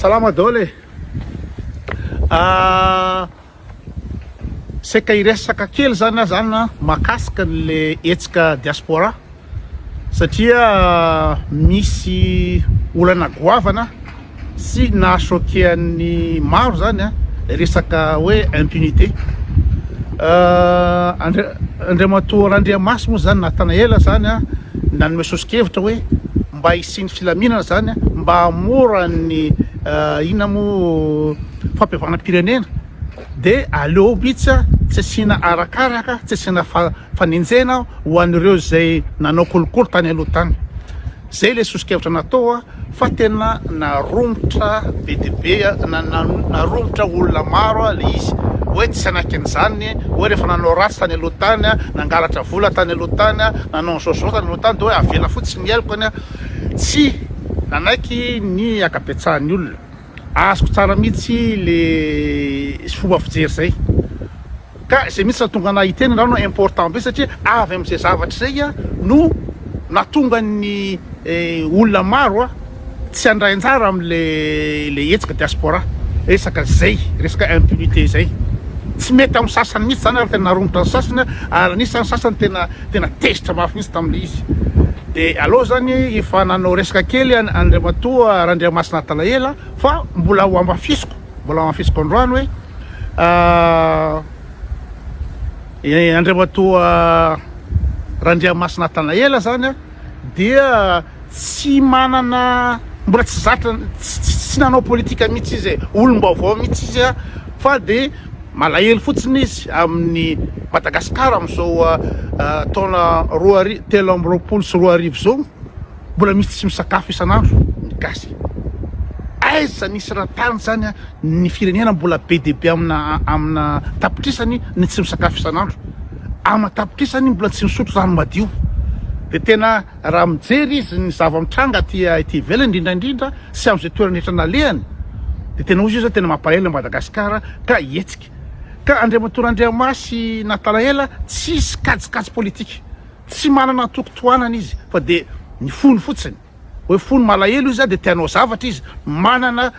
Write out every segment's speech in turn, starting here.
Salama daholo e. Saika hiresaka kely zany aho zany mahakasika an'le hetsika diaspora satria misy olana goavana sy naha choquer an'ny maro zany a resaka hoe impunité. Andriamatoa Randriamasy moa zany Nathanael zany a nanome soso-kevitra hoe mba hisian'ny filaminana zany mba hahamora ny inona moa fampihavanam-pirenena dia aleo mihitsy tsy asiana arakaraka, tsy asiana fanenjehana ho an'ireo izay nanao kolikoly tany aloha tany. Zay ilay soso-kevitra natao fa tena naromotra be dia be, naromotra olona maro ilay izy hoe tsy hanaiky an'izany, hoe rehefa nanao ratsy tany aloha tany, nangalatra vola tany aloha tany, nanao an'izao sy izao tany aloha tany dia hoe avela fotsiny ny helokany, tsy nanaiky ny ankabetsahan'ny olona. Azoko tsara mihitsy le fomba fijery zay. Ka izay mihitsy nahatonga anah hiteny angamba important be satria avy amin'izay zavatra izay no nahatonga ny olona maro tsy handray anjara amin'le le hetsika diaspora. Resaka zay, resaka impunité zay. Tsy mety amin'ny sasany mihitsy zany ary tena naromotra ny sasany ary anisan'ny sasany tena tena tezitra mafy mihitsy tamin'ilay izy. Dia aleo zany efa nanao resaka kely Andriamatoa Randriamasina Talaela fa mbola ho hamafisiko, mbola ho hamafisiko androany hoe Andriamatoa Randriamasina Talaela zany dia tsy manana, mbola tsy zatra, tsy nanao politika mihitsy izy e, olom-baovao mihitsy izy fa dia Malahelo fotsiny izy amin'ny Madagascar amin'izao taona 2023 izao, mbola misy tsy misakafo isan'andro ny gasy. Aiza nisy raha tany zany ny firenena mbola be dia be amina amina tapitrisany ny tsy misakafo isan'andro, ama tapitrisany mbola tsy misotro rano madio. Dia tena raha mijery izy ny zava-mitranga aty aty ivelany indrindra indrindra sy amin'izay toerana rehetra nalehany dia tena hozy izy hoe tena mampalahelo an'i Madagasikara ka hihetsika. Ka Andriamatoa Randriamasy Natalaela tsisy kajikajy politika, tsy manana antoko tohanana izy fa dia ny fony fotsiny, hoe fony malahelo izy dia te hanao zavatra izy, manana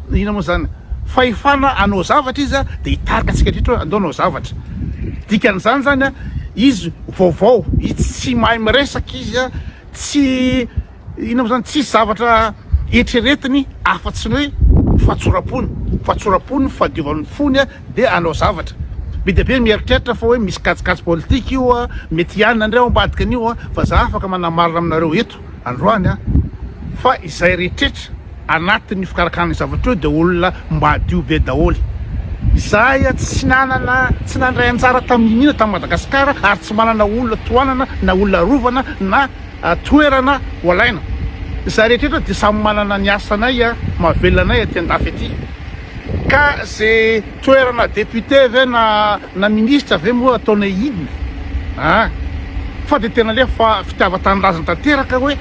inona moa zany, fahefana hanao zavatra izy dia hitarika antsika rehetra hoe andao hanao zavatra. Dikan'izany zany izy vaovao, izy tsy mahay miresaka izy, tsy Inona moa izany, tsisy zavatra eritreretiny afa-tsy ny hoe fahatsoram-pony, fahatsoram-pony, fahadiovan'ny fony dia hanao zavatra. Be dia be mieritreritra fa hoe misy kajikajy politika io, mety hianina indray ao ambadika an'io, fa za afaka manamarina aminareo eto androany fa izay rehetrretra anatin'ny fikarakarana io zavatra io dia olona madio be daholo. Izahay tsy nanana, tsy nandray anjara tamin'ny niniana tamin'i Madagasikara ary tsy manana olona tohanana na olona arovana na toerana ho alaina. Izahay rehetra eto dia samy manana ny asanay mahavelona anay aty andafy aty. Ka ze toerana député ve na na ministre ve moa ataonay inona a! Fa dia tena le fa fitiavan-tanindrazana tanteraka hoe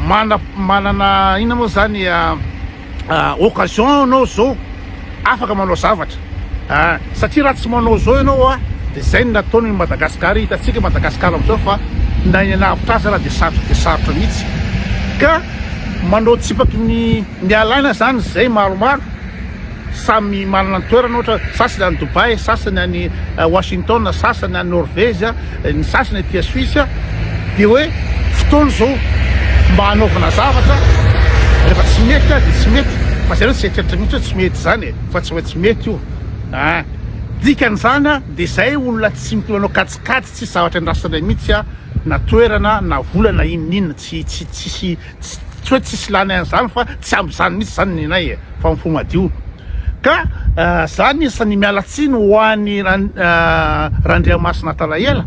mana manana inona moa zany occasion ianao zao afaka manao zavatra ah, satria raha tsy manao zao ianao ah, de zay no nataony ny Madagascar, hitantsika Madagascar amizao fa na ny hanavotra azy ara de sarotra de sarotra mihitsy, ka manao tsipaky ny miala aina zany zay maromaro samy manana ny toerana ohatra sasany any Dubaï, sasany any Washington, sasany any Norvège, ny sasany aty Suisse dia hoe fotoana izao mba hanaovana zavatra, rehefa tsy mety dia tsy mety, fa zay aloha tsy eritreritra mihitsy hoe tsy mety izany e, fa tsy maintsy mety io a, dikan'izany dia izay olona tsy manao kajikajy tsisy zavatra andrasanay mihitsy na toerana na vola na inona inona tsy tsy tsisy tsy hoe tsisy lany an'izany fa tsy amin'izany mihitsy izany ny anay e, fa amin'ny fo madio. Ka za anisany miala tsiny ho an'i Randriamasina Talaela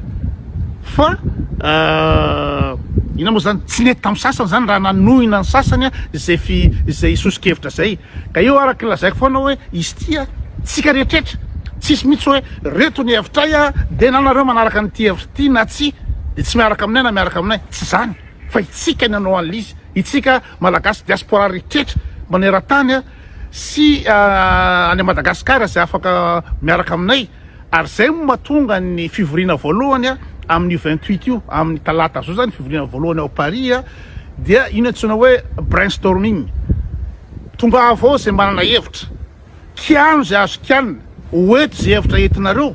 fa inona moa zany, tsy nety tamin'ny sasany zany raha nanohina ny sasany izay fi izay soso-kevitra izay. Ka io araka ny lazaiko foana hoe izy ity a, tsika rehetrretra, tsisy mihitsy hoe reto ny hevitray a, dia na nareo manaraka an'ity hevitra ity na tsia, dia tsy miaraka aminay na miaraka aminay, tsy izany fa itsika ny hanao an'ilay izy, itsika Malagasy diaspora rehetrretra maneran-tany sy any Madagascar izay afaka miaraka aminay ary izay no mahatonga ny fivoriana voalohany amin'io 28 io, amin'ny talata zao zany fivoriana voalohany ao Paris dia io no antsoina hoe brainstorming. Tongava ao izay manana hevitra. Kiano izay azo kianina. Ho eto izay hevitra entinareo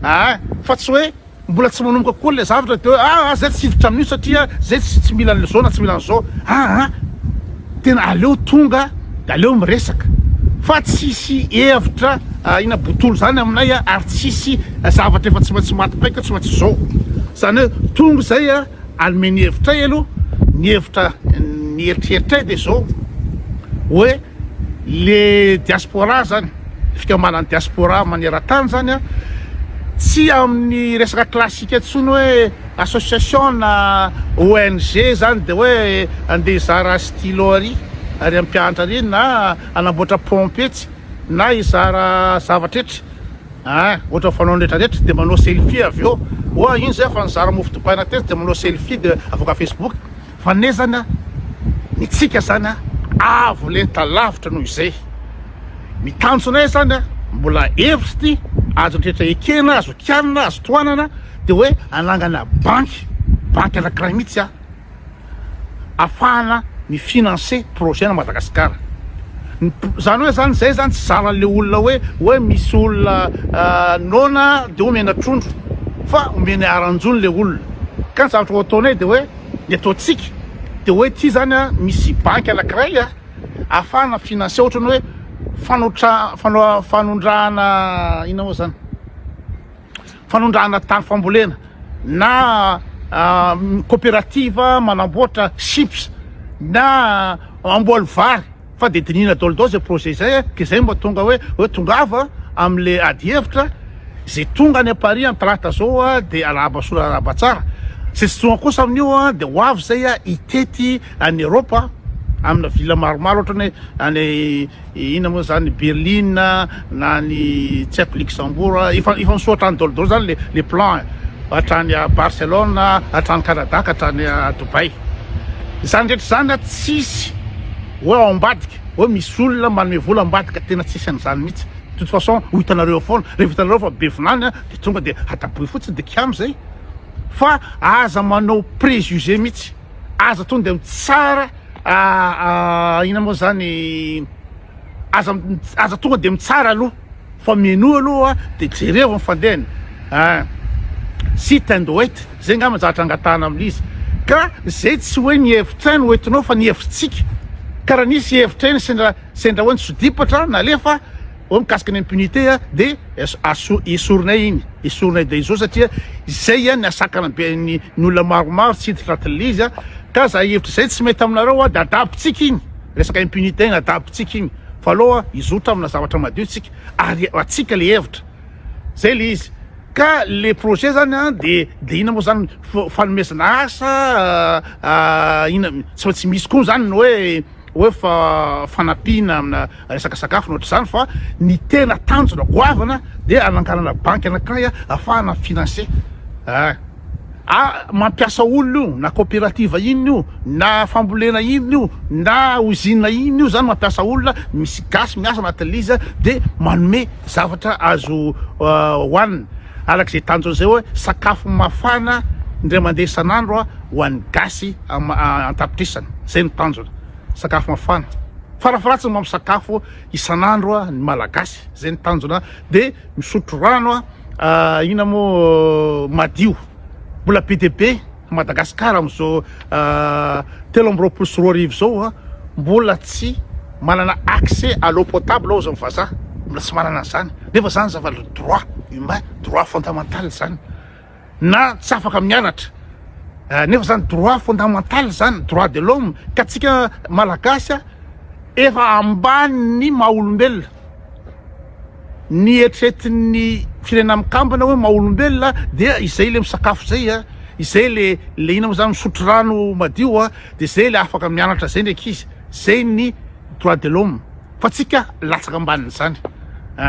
aa. Fa tsy hoe mbola tsy manomboka koa ilay zavatra dia hoe aa zay tsy hiditra amin'io satria zay tsy tsy mila an'izao na tsy mila an'izao. Aa tena aleo tonga dia aleo miresaka. Fa tsisy hevitra inona botolo izany aminay ary tsisy zavatra efa tsy maintsy maty paika tsy maintsy izao. Izany hoe tonga izay a. Hanome ny hevitray aloha, ny hevitra, ny eritreritray dia izao, hoe le diaspora zany, fikambanan'ny diaspora maneran-tany zany an, tsy amin'ny resaka classique intsony hoe association na ONG zany dia hoe andeha hizara stylo ary, ary hampianatra ary na hanamboatra pompe etsy na hizara zavatra etsy. Hein, ohatra fanaony rehetra rehetra dia manao selfie avy eo, oa iny zay fa nizara mofo dipaina tetsy dia manao selfie dia avoaka facebook, fa ne zany an, ny tsika zany an avo lenta lavitra noho izay, ny tanjonay zany an mbola hevitra ity azo rehetra ekena, azo kianina, azo tohanana dia hoe hanangana banky, banky anakiray mihitsy an. afahana mi financer projet na Madagascar. Ny zany hoe zany zay zany tsy zaran'le olona hoe hoe misy olona noana de omena trondro fa omena aranjony le olona. Ka ny zavatra ho ataonay de hoe ny ataontsika de hoe ty zany a misy banky anakiray a afahana financer ohatrany hoe fanotra fanondrahana inona moa zany fanondrahana tany fambolena na coopérative manamboatra chips na mamboly vary fa de dinihina daholo daholo zay projet zay ke zay mba tonga hoe hoe tongava amle ady hevitra zay tonga any Paris am talata zao a de arahaba soa arahaba tsara zay tsy tonga kosa amin'io a de ho avy zay a hitety any Europe amina ville maromaro ohatrany hoe any Inona moa zany Berlin na ny tsy haiko Luxembourg efa efa misoa hatrany daholo daholo zany le le plan e hatrany Barcelone hatrany Canada ka hatrany Dubaï izany rehetra izany a tsisy hoe ao ambadika hoe misy olona manome vola ambadika tena tsisy an'izany mihitsy de toute façon ho hitanareo eo foana rehefa hitanareo fa be vinany a de tonga de adaboy fotsiny de kiamo zay fa aza manao préjugé mihitsy aza tonga de mitsara Inona moa zany aza aza tonga de mitsara aloha fa menoa aloha de jereo ny fandehany ah sit and wait zay ngamba zavatra angatahana amin'izy ka zay tsy hoe ny hevitray no entinao fa ny hevitsika ka raha nisy hevitra eny sendra sendra hoe nisodipatra nalefa hoe mikasika ny impunité de aso esorinay iny esorinay de izao satria izay ny asakana be ny ny olona maromaro tsy hiditra anatin'ilay izy ka za hevitra izay tsy mety aminareo de adabontsika iny resaka impunité iny adabontsika iny fa aloha hizotra amina zavatra madio tsika ary atsika le hevitra zay le izy ka le projet zany an de de inona moa zany fanomezana asa inona tsy maintsy misy koa zany ny hoe hoe fa fanampiana amina resaka sakafo na ohatr'izany fa ny tena tanjona goavana dia hananganana banky anankiray ahafahana mi-financer ah mampiasa olona io na coopérative inona io na fambolena inona io na usine inona io zany mampiasa olona misy gasy miasa anatin'ilay izy dia manome zavatra azo hohanina araka izay tanjona izay hoe sakafo mafana indray mandeha isan'andro ho an'ny gasy an-tapitrisany zay no tanjona sakafo mafana farafaratsiny mba misakafo isan'andro ny malagasy zay no tanjona de misotro rano inona moa madio mbola be dia be Madagasikara amin'izao 2023 zao mbola tsy manana accès à l'eau potable ao zany vazaha mbola tsy manana an'izany nefa zany zavatra droit humain droit fondamental zany na tsy afaka mianatra nefa zany droit fondamental zany droit de l'homme ka tsika malagasy efa ambany maha olombelona ny eritreretin'ny firenena mikambana hoe maha olombelona dia izay le misakafo zay a izay le le ina moa zany misotro rano madio a de zay le afaka mianatra zay ny ankizy zay ny droit de l'homme fa tsika latsaka ambanin'izany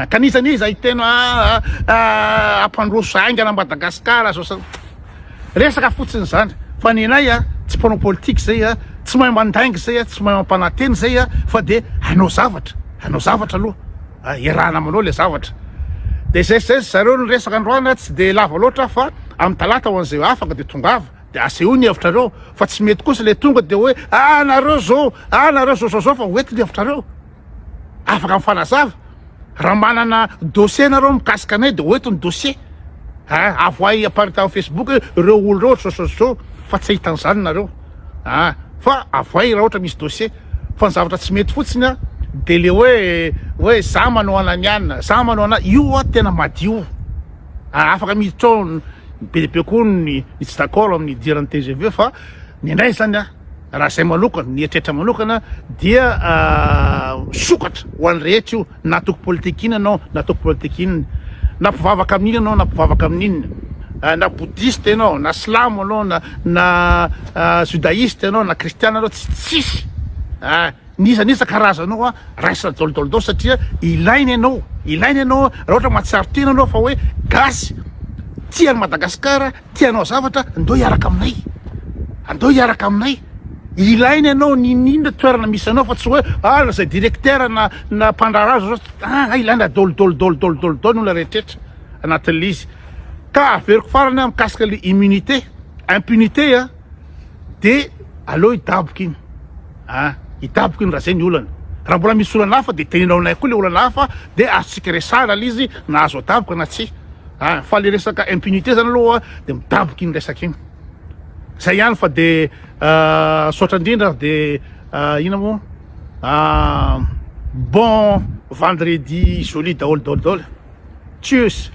ka n'iza n'iza hiteny hampandroso haingana Madagasikara zao sa resaka fotsiny zany fa ny anay a tsy mpanao politika zay a tsy mahay mandainga zay a tsy mahay mampanantena zay a fa de hanao zavatra hanao zavatra aloha iarahana manao le zavatra de zay zay zareo ny resaka androany tsy de lava loatra fa amin'ny talata ho an'izay afaka de tongava de asehoy ny hevitrareo fa tsy mety kosa le tonga de hoe ah nareo zao ah nareo zao zao zao fa hoentiny hevitrareo. Afaka mifanazava. Raha manana dossier nareo mikasika anay de hoeto ny dossier. Ah, avoahy aparitaho Facebook hoe ireo olo ireo ohatry zao zao fa tsy ahita an'izany nareo. Ah, fa avoahy raha ohatra misy dossier. Fa ny zavatra tsy mety fotsiny a de le hoe hoe za manao anan'i anona, za manao ana, io a tena madio. Ah, afaka miditra ao be dia be koa ny tsy d'accord amin'ny hidiran'ny tgv fa ny anay zany a raha zay manokana, ny eritreritra manokana dia misokatra ho an'ny rehetra io, na antoko politika inona ianao na antoko politika inona, na mpivavaka amin'inona ianao na mpivavaka amin'inona, na boudhiste ianao na silamo ianao na na judaïste ianao na kristiana ianao, tsy tsisy n'iza n'iza karazanao a, raisina daholo daholo daholo satria ilaina ianao, ilaina ianao raha ohatra mahatsiaro tena ianao fa hoe gasy tia an'i Madagasikara, Te hanao zavatra, andao hiaraka aminay. Andao hiaraka aminay. Ilaina ianao n'inon'inona toerana misy anao fa tsy hoe ah zay directeur na na mpandraharaha zao ah ilaina daholo daholo daholo daholo daholo daholo ny olona rehetrarehetra anatin'ilay izy. Ka averiko farany aho mikasika ilay immunité, impunité a. de aleo hidaboka iny ah hidaboka iny raha zay ny olana raha mbola misy olana hafa de tenenao anay koa le olana hafa de azontsika resahana le izy na azo adaboka na tsia ah fa le resaka impunité zany aloha de midaboka iny resaka iny zay ihany fa de saotra indrindra de ina moa bon vendredi joli daholo daholo daholo tschüss.